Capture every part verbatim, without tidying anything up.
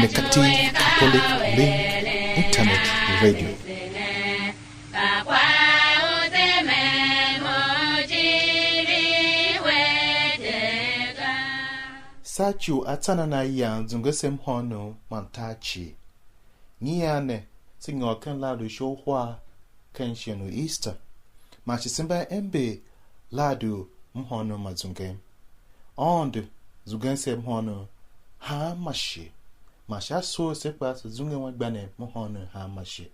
Nekati Catholic Link Internet Radio. Saa ci u atsan a na yan zungwe se mhôônom man tar cii. Nyian ne, se nyôr ken Lahadi u sha uhar ken shighe u Easter, man shi se mba ember Lahadi u mhôônom ma zungwem. Aôndo zungwen se mhôônom hanma shi, man sha asorse kpaa se zungwen anmgbianev mhôônom hanma shi.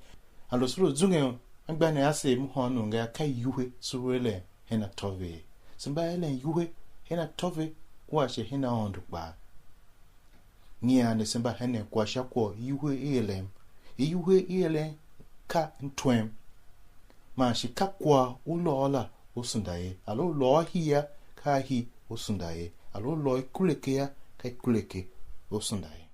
A lu se lu zungwen anmgbianev ase mhôônom ga, ka iwuhe se lu eren hen atô ve ye. Se mba eren iwuhe hen atô ve kua shi hen Aôndo kpaa. Nyian ne se mba henen kwagh sha kwagh u iwuhe i eren. Iwuhe i eren ka mtwem, man shi ka kwagh u lôô la u sunda ye. A lu u lôô hia, ka ahi u sunda ye. A lu u lôô ikureke ya, ka ikureke u sunda ye.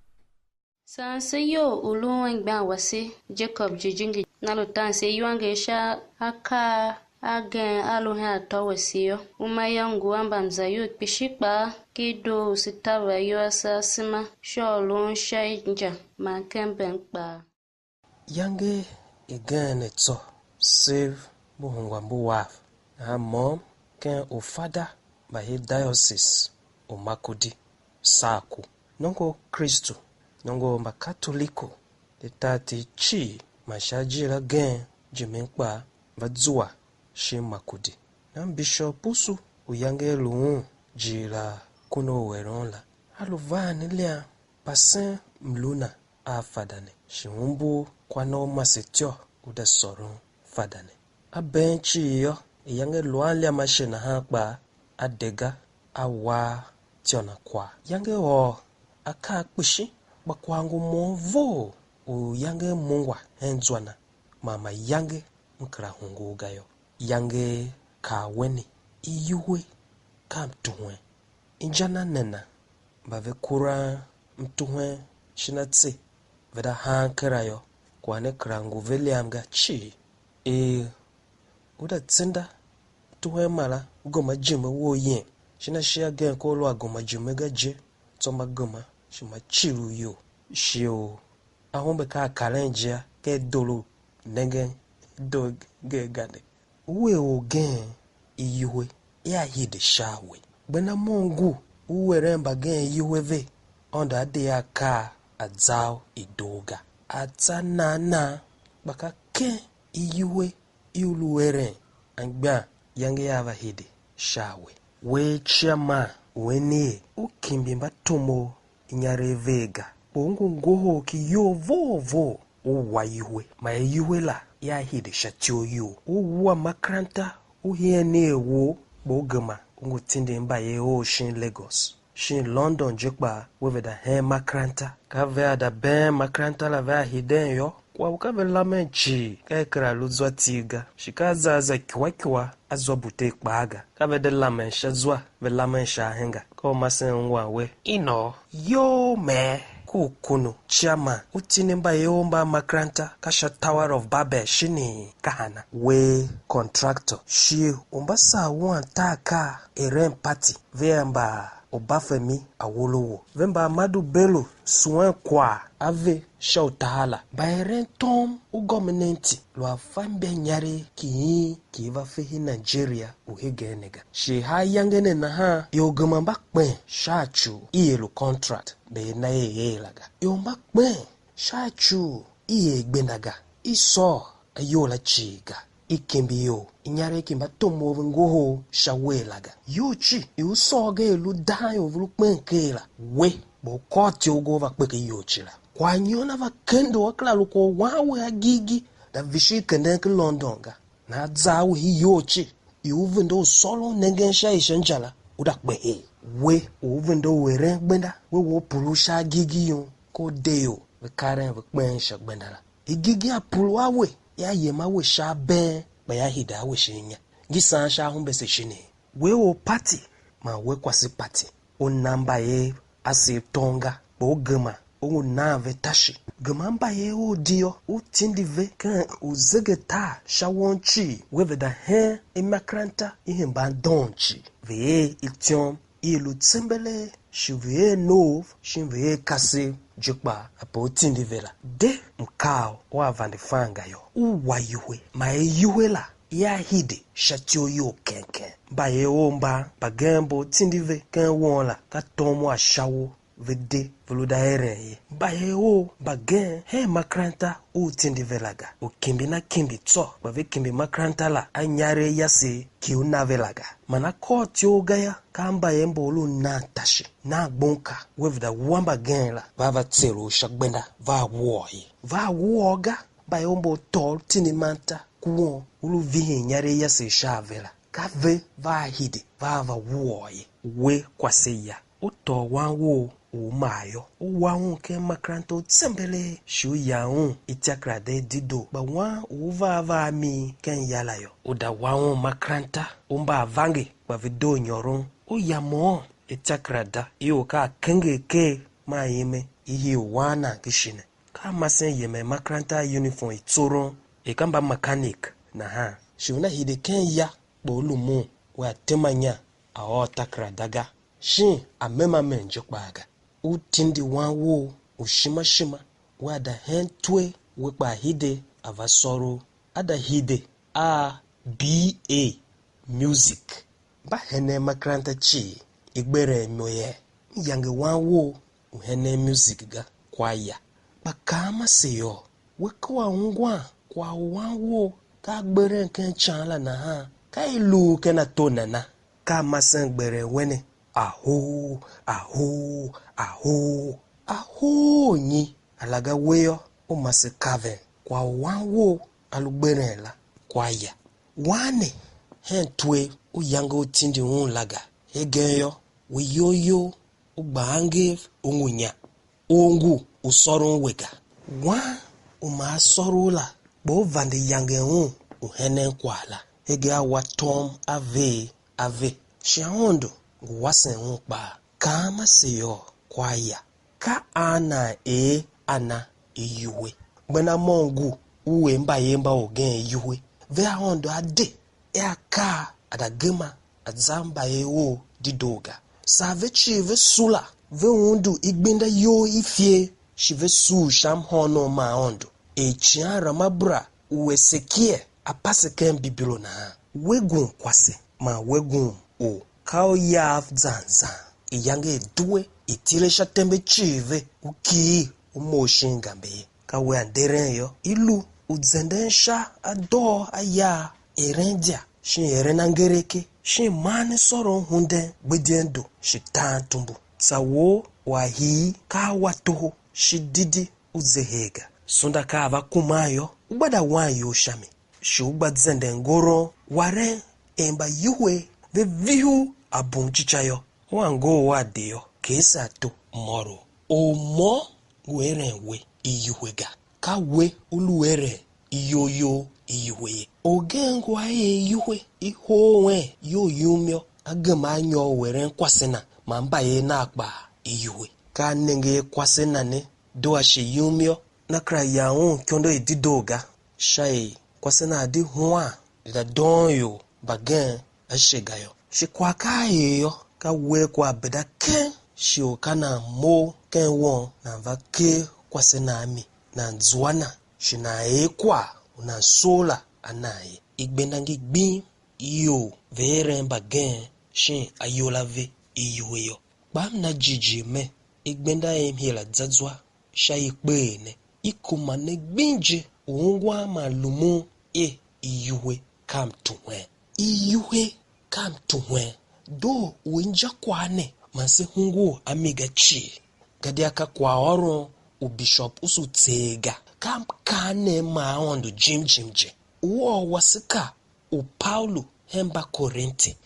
Saan se iyol u lun anmgbian wase Jacob Jijingi, na lu tan se iwanger sha akaa agen a lu hen atô wase yô, uma yô, ngu a mbamzayol kpishi kpaa, ki i doo u se taver ayol ase asema sha u lun sha inja man ken mbem kpaa. Iyange igen ne tsô, sev mbu hungwa mbu wav, nahan môm ken ufada mba Archdiocese u Makurdi, saa ku. Nongo u Kristu, nongo u Mbakatoliko, de tar Ter cii man sha ajiir agen jimin kpaa, va zua shin Makurdi. Nan Bishop Pusu u iyange i lu un jighilaa ku ne u eren la, a lu van ne liam pasen mlu na a fada ne, shi umbur kwa na u mase ityô u da sôron fada ne. A been cii yô, iyange lu a mliam ashe nahan kpaa, a de ga, a wa ityô na kwagh. Iyange ôr akaa kpishi, kpa kwagh ngu môm vough u iyange m ungwa hen zwa na, man mayange m kera hungul ga yô. Iyange kaa weni, iyuhe ka mtuhwen. Inja na nena, mba ve kuran mtuhwen shin atse, ve da haan kera yô, kwagh ne kera ngu ve liam ga cii. Er u da tsenda mtuhwen mara, u gema jime wou yem, shin ashe agen ka u lu a gema jime ga je, tsô mba gema shi mba cir u iyol. Shighe u ahumbe ka a karen je a, ka i doo lu nengen doo nger ga ne. U er orgen iyuhe ia hide sha a we. Gbenda mo ngu u eren mbagenev iyuhe ve, Aôndo a de a kaa a za u i doo ga. A tsa nan nan, kpa ka ken iyuhe i u lu eren anmgbian, iyange ia va hide sha a we. We chairman u enev, u kimbi mbatomov inyaregh vea ga, kpa u ngu ngohol ki iyol vough vough, u wa iwuhe, man iwuhe la ia hide sha ityough you. U wua makeranta u hien a wou, kpa u gema u ngu tindin mbayev shin Lagos, shin London je kpaa, we ve da hen makeranta. Ka vea da been makeranta la vea hiden yô, kwagh u ka ve lamen cii, ka i kera lu zwa tigh ga, shi ka a za a za ikyua ikyua a zwa bute kpaa ga. Ka ve de lamen sha zwa, ve lamen sha ahenga. Ka u ma sen ungwan we. Inô, iyol mee ku kunu, chairman, u tindi mbayev mba makeranta ka sha Tower of Babel shinii? Ka hana? We contractor, shi u mba saa wan tar kaa eren pati, vea mba u Bafemi Awolowo, ve mba Ahmadu Bello suen kwagh a ve sha u taha la. Mbaeren tom u gomnenti lu a fa imbainyaregh ki i ki i va fe hen Nigeria u hegen ne ga. Shi ha ayange ne nahan, ior gema mba kpen sha ci u i er u contract, mba i na er er la ga. Ior mba kpen sha ci u i er gbenda ga, i sôr ayol la cii ga, i kimbi ior, inyaregh ki mbatomov ve ngohol sha uwegh la ga. Iyol cii i u sôr ga er lu dang ior ve lu kpen ker la, we, kpa u kôr ityough u va kpe ken iyol cii la. Kwaghnyôn a va kende u a kera lu kwagh u wan we agirigir, da vishigh kenden ken London ga. Nahan za a we iyol cii, i u vende u sôron nengen sha i sha inja la, u da kpe her. We u u vende u eren gbenda, we we u pule u sha agirigir yum, ka u de ior ve karen ve kpen sha gbenda la. Igigi a pulu a we, ia yem a we sha abeen, kpa ia hide a we shin inya. Ngi saan sha ahumbese shinii? We or pati man we kwase pati, u na mbayev asev tom ga, kpa u gema u ngu nan ve tashi. Gema mbayev ou di yô, u tindi ve ken uzegetar sha won cii, we ve da hen imakeranta i hemban doon cii, ve er ityom i lu tsembelee, shi ve er noov, shin ve er kasev, je kpaa, ape u tindi ve la. De mkaav u a vande fan ga yô, u wa iwuhe, man iwuhe la ia hide sha ityough you keng keng. Mbayev ou mban mbagenev mba u tindi ve ken won la, ka tom u a sha wou ve de, ve lu da eren ye. Mbayev ou mbagenev hen makeranta u tindi ve la ga, u kimbi na kimbi tsô, kpa ve kimbi makeranta la a inyaregh yase ki u na ve la ga. Man a kôr ityough ga yô, ka mbayev mba u lu nan tashi, nan gbonka, we ve da wua mbagenev la, va va tser u sha gbenda, va wua ye. Va wua ga, mbayev mba u tôô u tindi manta kuon, u lu vihin inyaregh yase sha a ve la, ka ve vea hide, vea va wua ye. We kwase ya, u tôô wan wou u u maa yô, u wa un ken makeranta u tsembelee, shi u ya un itakerada i dedoo. Kpa wan u u vaa vaa mi ken ya la yô, u da wa un makeranta u mbaavange, kpa ve doo nyôron, u ya môm itakerada i u ka a kenger ker, man ime i hii u wan nan kishine. Ka a masen yemen makeranta a uniform i tsoron, er ka mba mechanic nahan. Shi una hide ken ya, kpa u lumun, wea tema inya, a ôr takerada ga, shin a mem a mem je kpaa ga. U tindi wan wou u shima shima, wea da hen twer, we kpaa hide a va sôr u. A da hide a B A music. Mba henen makeranta cii, i gbe eren imo yee? M yange wan wou u henen music ga, kwaya. Kpa kaa ma se yôô, we kua ungwan kwagh u wan wou ka a gbe eren ken ican la nahan, ka i lu ken ato nana? Ka a masen gbe eren we ne, ahoo, ahoo, ahoo, ahoo nyi? Alaga we yô, u mase kaven, kwagh u wan wou a lu gbe eren la, kwaya. Wan ne hen twer u yange u tindi un la ga. Hegen yô, we iyol you u gba angev u ngu inya, u ngu u sôron we ga. Wan u ma a sôr u la, kpa u vande yangen un u henen kwagh la. Hegen a wa tom a ver a ve, shi Aôndo ngu wasen un kpaa. Kaan ma se yôô, kwagh ya. Ka an nan er a na iwuhe? Gbenda mo ngu u er mbayev mba orgen iwuhe, ve Aôndo a de, er akaa a da gema a za mbayev ou dedoo ga. Saa ve cii ve sula, ve undu igbenda you i ifer, shi ve suur sha mhôônom ma Aôndo, er icighanruamabera u Esekiel a pase ken Bibilo nahan. We ngun kwase, man we ngun or. Ka u yav zan zan, iyange i due, i tile sha tembe cii ve, u kighir, u mough shin gambe ye. Ka wea nderen yô, i lu u zenden sha adôô a yar, eren idya, shin eren angereke, shin maan ne sôron hunden gbedyen do, shi taan tumbu. Tsa wou u a hii ka a wa toho, shi didi u ze her ga. Sunda ka a va kuman yô, u gba da wan iyol sha mi, shi u gba zenden ngoron waren er mbayuhwer ve vihi u a bum cica yô. Wan ngor u a de yô, ker se ato, môr u. Or môm ngu eren we iyuhe ga, ka we u lu eren iyol you iyuhe ye. Orgen ngu a er iyuhe, i hoo wen iyol yum yô, a gema a nyôr u eren kwase na man mbayev nav kpaa iyuhe. Ka a nenge er kwase na ne doo ashe yum yô, na kera yan un ikondo i dedoo ga, sha er kwase na di huan, i da doon ior mbagen ashe ga yô. Shi kwagh ka a er yô, ka wer kwagh beda keng, shi u ka nan mough ken won, nan va ker kwase na a mi, nan zua na, shi nan er kwagh u nan soo la a nan ye. Igbenda ngi gbing, ior ve eren mbagen shin ayol a ve iyol yô. Kpa m na jighjigh mer, igbenda i m hira za zwa sha i kpeghee ne, i kuma ne gbing je, u ungwan man lumun er iyuhe ka mtuhwen. Iyuhe ka mtuhwen, doo u injakwagh ne man se hungul a mi ga cii, gadia ka kwaghôron u Bishop Usu tseegh ga, ka mkaanem ma Aôndo jim jim je. U ôr wase ka u Paulu hen Mbakorinte,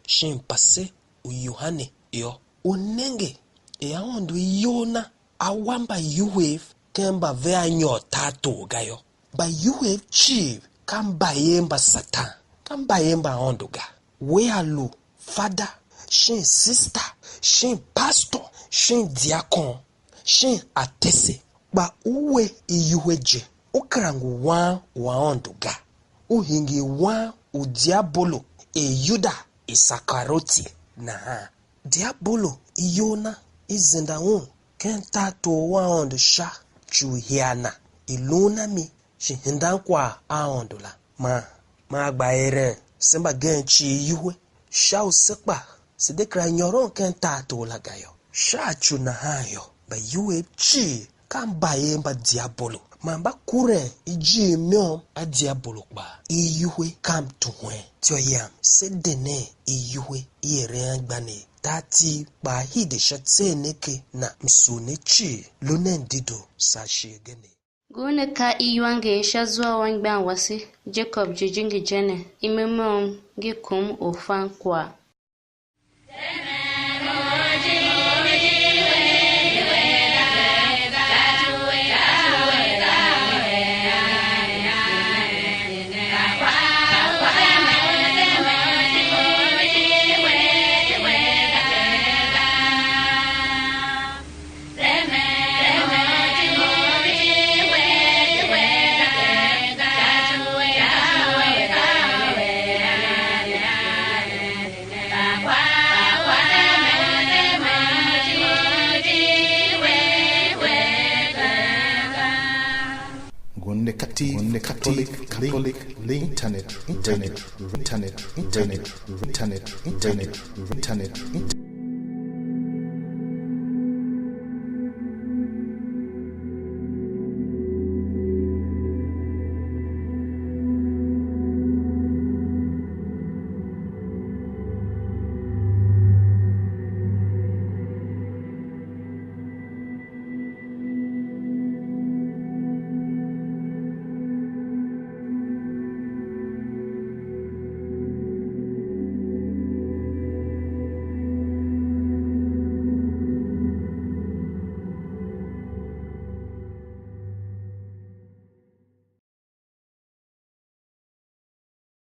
shin mpase u Yohane yô, u nenge er Aôndo iyol na a wa mbayuhev ken mba vea nyôr tartor ga yô. Mbayuhev cii ka mbayev mba Satan, ka mbayev mba Aôndo ga. Wea lu fada, shin sista, shin pastor, shin diakon, shin atese, kpa u we iyuhe je, u kera ngu wan u Aôndo ga. U hingir wan u Diabolo er Yuda Iskarioti nahan. Diabolo iyol na i zenda un ken tartor u Aôndo sha ci u hia na i lun a mi, shi hendan kwagh a Aôndo la. Man, man a gba eren se mbagenev cii iwuhe, sha u se kpa se de kera nyôron ken tartor la ga yô. Sha ci u nahan yô, mbayuwev cii ka mbayev mba diabolo, man mba kuren ijir i môm a diabolo kpaa. Iwuhe ka mtuhwen. Ityô yam, se de nen iwuhe i eren anmgbianev. Tar Tiv kpaa hide sha tser ne ken na, msugh ne cii, lu nen dedoo saa shighe agenegh. Ngun ne ka iwange sha zwa u anmgbian wase Jacob Jijingi je ne, i me môm ngi kum u fan kwagh. Ngun ne ka Tiv, ngun ne ka Tiv, Catholic, Catholic, Catholic, Internet, Internet, Internet, Internet, Internet, Internet, Internet, Internet.